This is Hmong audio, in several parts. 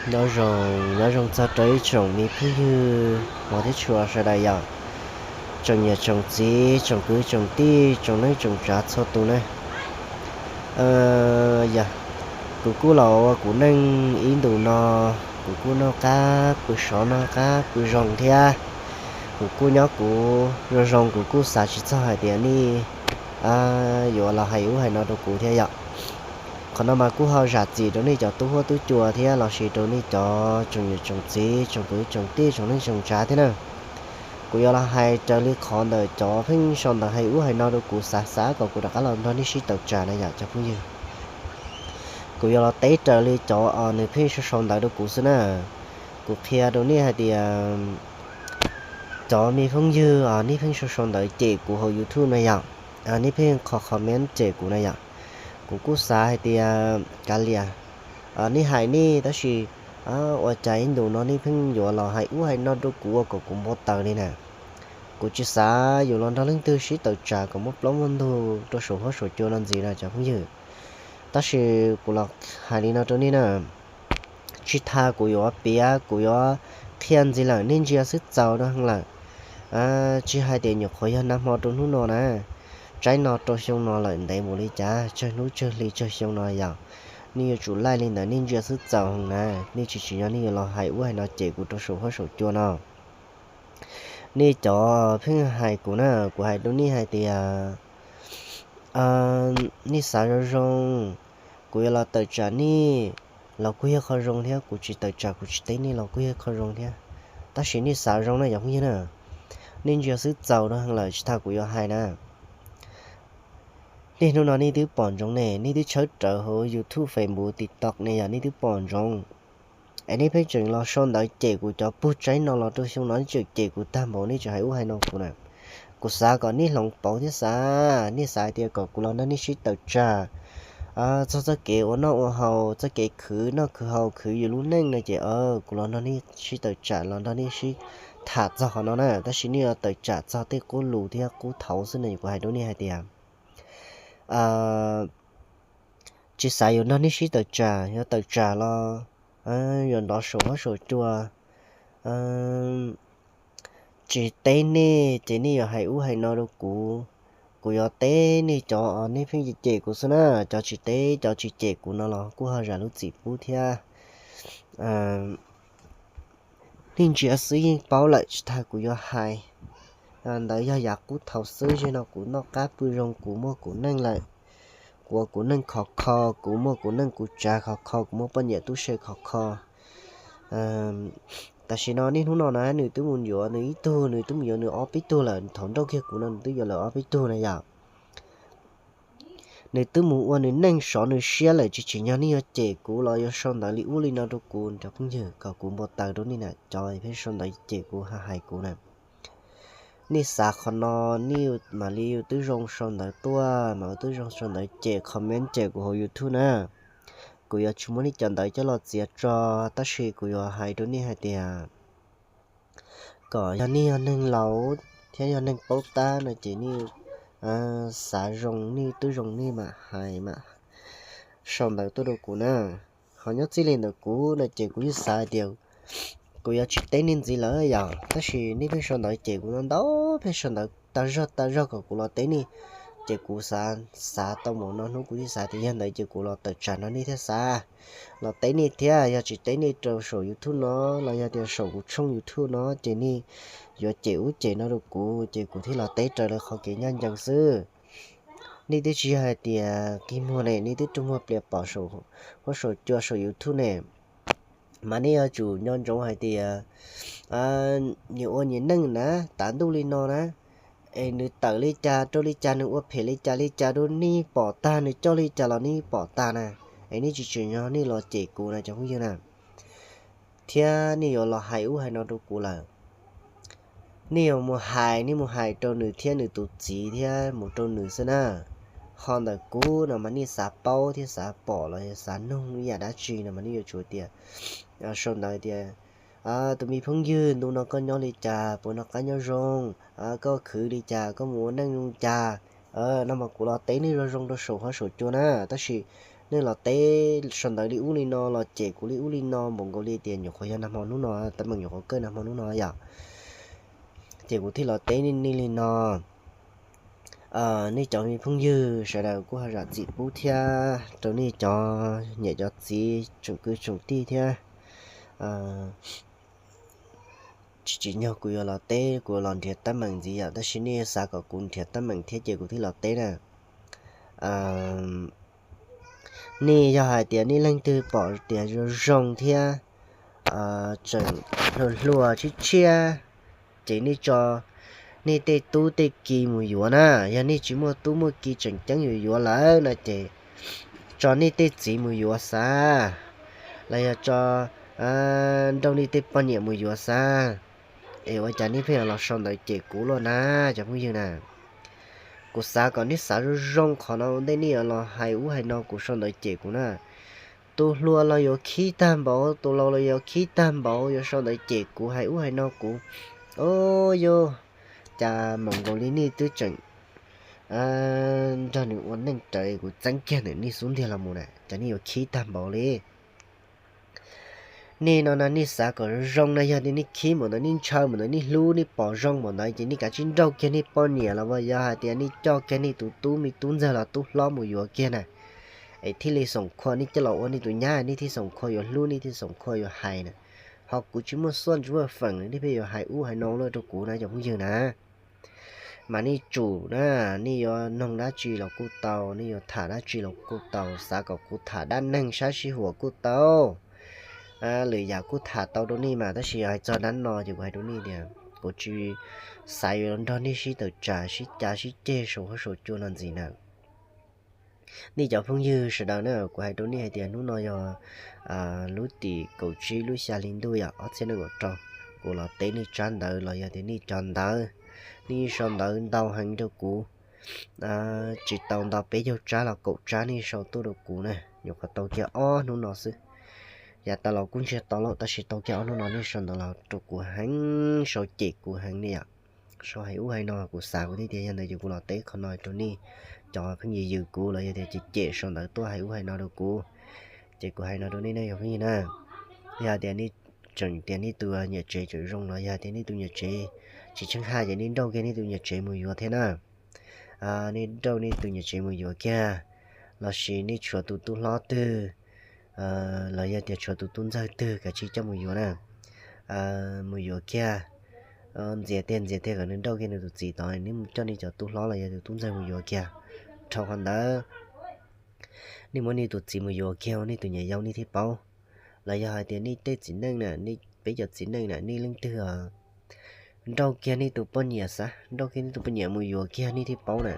Nyob zoo, nyob zoo txog rau ib tsoom me phooj ywg hmov thiab tshua sawv daws yom, tsoom niam tsoom txiv, tsoom kwv tsoom tij, tsoom neej tsoom tsav txhua tus na. Yog, kuv kuj los ua kuv neej ib ntus no, kuv kuj noj qab pw sov noj qab pw zoo thiab. Kuv kuj nyob kuv zoo zoo, kuv kuj xav tsis txog hais tias nej yuav los hais ub hais no rau kuv thiab yom. Qhov no mas kuj ho zam txim rau nej cov tub huab tub cua thiab los sis rau nej cov tsoom niam tsoom txiv, tsoom kwv tsoom tij, tsoom neej tsoom tsav thiab na. Kuv yuav los hais raws li qhov ntawm cov pheej sau ntawv hais ub hais no rau kuv, xav xav kom kuv rov qab los nrog nej sib tawm tsam na yom cov phooj ywg. Kuv yuav los teb raws li cov nws pheej sau sau ntawv rau kuv xwb na. Kuv qhia rau nej hais tias cov me phooj ywg nej pheej sau sau ntawv cem kuv hauv YouTube na yom, nej pheej qhov comment cem kuv na yom. Kuv kuj xav hais tias kav liam, nej hais nej tab sis ua cas ib ntus no nej pheej yuav los hais ub hais no rau kuv ua kom kuv npau taws li na. Kuv tsis xav yuav los nrog leej twg sib tawm tsam kom muaj plaub muaj ntug rau saum huab saum cua no ntxiv na cov phooj ywg. Tab sis kuv los hais li no rau nej na, tsis tas kuv yuav piav kuv yuav qhia ntxiv lawm, nej ntsia xwb txaus rau heev lawm. Tsis hais tias nyuam qhuav yog nag hmo rau hnub no na, tsaib no rau xyoo no lawm ntev mus li cas tsawg hnub tsawg hli tsawg xyoo no yom, nej yuav tsum laij li ntawd, nej ntsia xwb txaus heev na, nej tsis tsim nyog nej yuav los hais ub hais no cem kuv rau saum huab saum cua no. Nej cov pheej hais kuv na, kuv hais rau nej hais tias nej xav zoo zoo, kuv yuav los tawm tsam nej los kuj yog qhov zoo thiab, kuv tsis tawm tsam kuv tsis teb nej los kuj yog qhov zoo thiab. Tab sis nej xav zoo na cov phooj ywg na, nej ntsia xwb txaus rau heev lawm tsis tas kuv yuav hais na. Niaj hnub no nej twb pom ntsoov ne, nej twb tshawb rawv hauv YouTube, Facebook, TikTok ne yom, nej twb pom ntsoov. Es nej pheej tseem los sau ntawv cem kuv cov pug tsaib no los rau xyoo no, nej tseem cem kuv tag npaum, nej tseem hais ub hais no kuv na. Kuv xav kom nej hloov pauv thiab xav, nej xav hais tias kom kuv los nrog nej sib tawm tsam txog txoj kev ua noj ua haus, txoj kev khwv noj khwv haus khwv yus lub neej no ces kuv los nrog nej sib tawm tsam, los nrog nej sib tham txog qhov no na. Tab sis nej yuav tawm tsam txog tej qub lus thiab qub thaud xwb no, kuv hais rau nej hais tias tsis xav yuav nrog nej sib tawm tsam, yuav tawm tsam los yuav nrov saum huab saum cua. Tsis teb nej ces nej yuav hais ub hais no rau kuv. Kuv yuav teb nej cov nej pheej cem kuv xwb na, cov tsis teb cov tsis cem kuv no los kuj ho zam lub txim pub thiab. Nej ntsia xwb yeej paub lawm tsis tas kuv yuav hais. Ntawd yog yav qub thaud xwb, zaum no kuv noj qab pw zoo, kuv muaj kuv neej lawm. Kuv ua kuv neej khov kho, kuv muaj kuv neej kuv tsav khov kho, kuv muaj poj niam tub se khov kho. Tam sim no niaj hnub no na nws twb mus yuav nws ib tug, nws twb mus yuav nws ob peb tug lawm, thaum nrauj kiag kuv no nws twb yuav lawm ob peb tug na yom. Nws twb mus ua nws neej sov nws siab lawm, tsis tsim nyog nej yuav cem kuv los yuav sau ntawv li ub li no rau kuv cov phooj ywg, kom kuv npau taws rau nej na, cov pheej sau ntawv cem kuv hais kuv na. Nej xav qhov no, nej mam li yuav twb zoo sau ntawv tuaj, mam li twb zoo sau ntawv cem, comment cem kuv hauv YouTube na. Kuv yuav tsis muab nej cov ntawv coj los txiav tso, tab sis kuv yuav hais rau nej hais tias kom yog nej yog neeg laus thiab yog neeg paub tab no ces nej xav zoo, nej twb zoo nej mam hais mas sau ntawv tuaj rau kuv na. Ho nyob txij li ntawm kuv no ces kuv yeej xav hais tias kuv yuav tsis teb nej ntxiv lawm yom, tab sis nej pheej sau ntawv cem kuv ntau ntau, pheej sau ntawv tag zog tag zog kom kuv los teb nej. Ces kuv xav, xav tau mus no hnub kuv yeej xav tias yog ntawd ces kuv los tawm tsam no nej thiaj xav los teb nej thiab. Yog tsis teb nej rau saum YouTube no los yog tias saum kuv tshooj YouTube no ces nej yuav cem ub cem no rau kuv, ces kuv thiaj los teb raws li qhov kev ncaj ncees xwb. Nej twb tsis yog hais tias qi muag ne, nej twb rua muag plias pom saum huab saum cua saum YouTube ne, mas nej yuav tsum nco ntsoov hais tias nyias ua nyias neej na, tav ntuj li no na, es nws tawm li cas rau li cas, nws ua phem li cas li cas rau nej pom tag, nws coj li cas los nej pom tag na. Es nej tsis tsim nyog nej los cem kuv na cov phooj ywg na. Thiab nej yuav los hais ub hais no rau kuv lawm, nej yuav mus hais, nej mus hais rau nws thiab nws tus txiv thiab mus rau nws xwb na. Ho ntawm kuv no mas nej xav paub thiab xav pom los yog xav nug ib yam dab tsi no mas nej yuav tsum tias sau ntawv tias tus me phooj ywg, ntu no koj nyob li cas, puas noj qab nyob zoo, koj khwv li cas, koj mus ua neej zoo cas no mas kuv los teb nej zoo zoo rau saum huab saum cua na. Tab sis nej los teb sau ntawv li ub li no los cem kuv li ub li no npaum nkaus li tias nyuam qhuav yog nag hmo hnub no, teeb meem nyuam qhuav kawg nag hmo hnub no yom. Ces kuv thiaj los teb nej li no. Nej cov me phooj ywg sawv daws kuj ho zam txim pub thiab rau nej cov niam cov txiv tsoom kwv tsoom tij thiab. Tsis tsim nyog kuv yuav los teb, kuv yuav los nrhiav teeb meem ntxiv yom, tab sis nej xav kom kuv nrhiav teeb meem thiab ces kuv thiaj los teb na. Nej yog hais tias nej leej twg pom tias zoo zoo thiab tseem hluas hluas tshiab tshiab, ces nej tso nej tej tub tej ki mus yuav na. Yog nej tsis muaj tub muaj ki tseem ceeb yuav yuav lawm no ces tso nej tej txiv mus yuav xav, los yog tso nrauj nej tej poj niam mus yuav xav. Es ua cas nej pheej los sau ntawv cem kuv luaj na, cov phooj ywg na? Kuv xav kom nej xav zoo zoo qhov no ua ntej nej yuav los hais ub hais no kuv sau ntawv cem kuv na. Tus hluas los yuav khib tag npaum, tus laus los yuav khib tag npaum, yuav sau ntawv cem kuv hais ub hais no kuv. Ub, yog cas npaum nkaus li nej twb tseem nrog nws ua neej raws kuv txeeb kiag ntawm nej xub ntiag los mus na, cas nej yuav khib tag npaum li? Nej no na nej xav kom zoo zoo na, yog tias nej khib npaum ntawd, nej ntshaw npaum ntawd, nej hlub nej pom zoo npaum ntawd ces nej kav tsij nrauj kiag nej poj niam los yog hais tias nej coj kiag nej tus tub me tub ntxawg los tub hlob mus yuav kiag na, es thiaj li xoom khua nej coj los ua nej tus nyab, nej thiaj xoom khua yuav hlub, nej thiaj xoom khua yuav hais na. Ho kuv tsis muaj xuaj tsis muaj feem, nej pheej yuav hais ub hais no luaj rau kuv na cov phooj ywg na. Mas nej tsum na, nej yuav noog dab tsi los kuj tau, nej yuav tham dab tsi los kuj tau, xav kom kuv tham dab neeg sab sib huam kuj tau, lwm yam kuj tham tau rau nej mas, tab sis yog hais txog dab no ces kuv hais rau nej tias kuv tsis xav yuav nrog nej sib tawm tsam sib cav sib ceg saum huab saum cua no ntxiv na. Nej cov phooj ywg sawv daws na, kuv hais rau nej hais tias hnub no yog lub tim kaum tsib lub xya hli ntuj yom, ob txhiab nees nkaum rau, kuv los teb nej tsab ntawv los yog tias nej cov ntawv, nej sau ntawv ntau heev rau kuv, tsis tau ntau peb caug tsab los kaum tsab nej sau tuaj rau kuv na, nyuam qhuav tau kiag ob hnub no xwb. Yav tas los kuj ntsiag to lawm tab sis tau kiag ob hnub no nej sau ntawv los rau kuv heev, sau cem kuv heev li yom. Sau hais ub hais no kuv xav kuv thiaj tias yog ntawd ces kuv los teb qhov no rau nej cov phooj ywg yws kuv los yog tias cem cem sau ntawv tuaj hais ub hais no rau kuv. Ces kuv hais no rau nej ne cov phooj ywg na, yog tias nej tseem tias nej tus niam tsev tseem zoo los yog tias nej tus niam tsev tsis tsheej haj ces nej nrauj kiag nej tus niam tsev mus yuav thiab na. Nej nrauj nej tus niam tsev mus yuav kiag, los sis nej tshuav tus tub hlob twg los yog tias tshuav tus tub ntxawg twg kav tsij coj mus yuav na, mus yuav kiag. Ntxias tiag ntxias tiag kom nws nrauj kiag nws tus txiv tod, nej mus coj nej cov tub hlob los yog tus tub ntxawg mus yuav kiag. Dhau qhov ntawd, nej muab nej tus txiv mus yuav kiag ua nej tus niam yau nej thiaj paub. Los yog hais tias nej tej txiv neej na, nej peb cov txiv neej na, nej leej twg nrauj kiag nej tus poj niam xav, nrauj kiag nej tus poj niam mus yuav kiag nej thiaj paub na.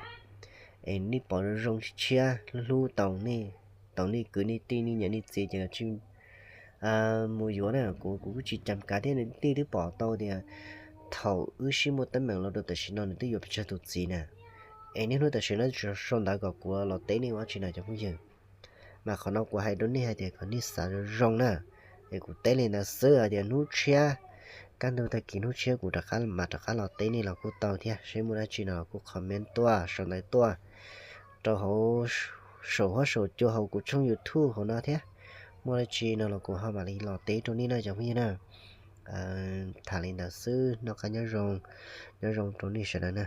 Es nej pom zoo tshiab hlub hlub tau nej, tau nej kwv nej tij nej niam nej txiv ces mus yuav na, kuv kuv kuj tsis cam kav thiab, nej twb pom tau tias thaum wb sib muaj teeb meem los rau tam sim no nws twb yuav pes tsawg tus txiv na. Es niaj hnub tam sim no sau ntawv kom kuv los teb nej ua dab tsi na cov phooj ywg? Mas qhov no kuv hais rau nej hais tias kom nej xav zoo zoo na. Es kuv teb li ntawd xwb, hais tias hnub tshiab, kaj ntug tag kis hnub tshiab kuv rov qab mam rov qab los teb nej los kuj tau thiab, seb muaj dab tsi no los kuj comment tuaj, sau ntawv tuaj rau hauv saum huab saum cua hauv kuv tshooj YouTube hauv no thiab. Muaj dab tsi no los kuv ho mam li los teb rau nej na cov phooj ywg na. Tham li ntawd xwb, noj qab nyob zoo, nyob zoo rau nej sawv daws na.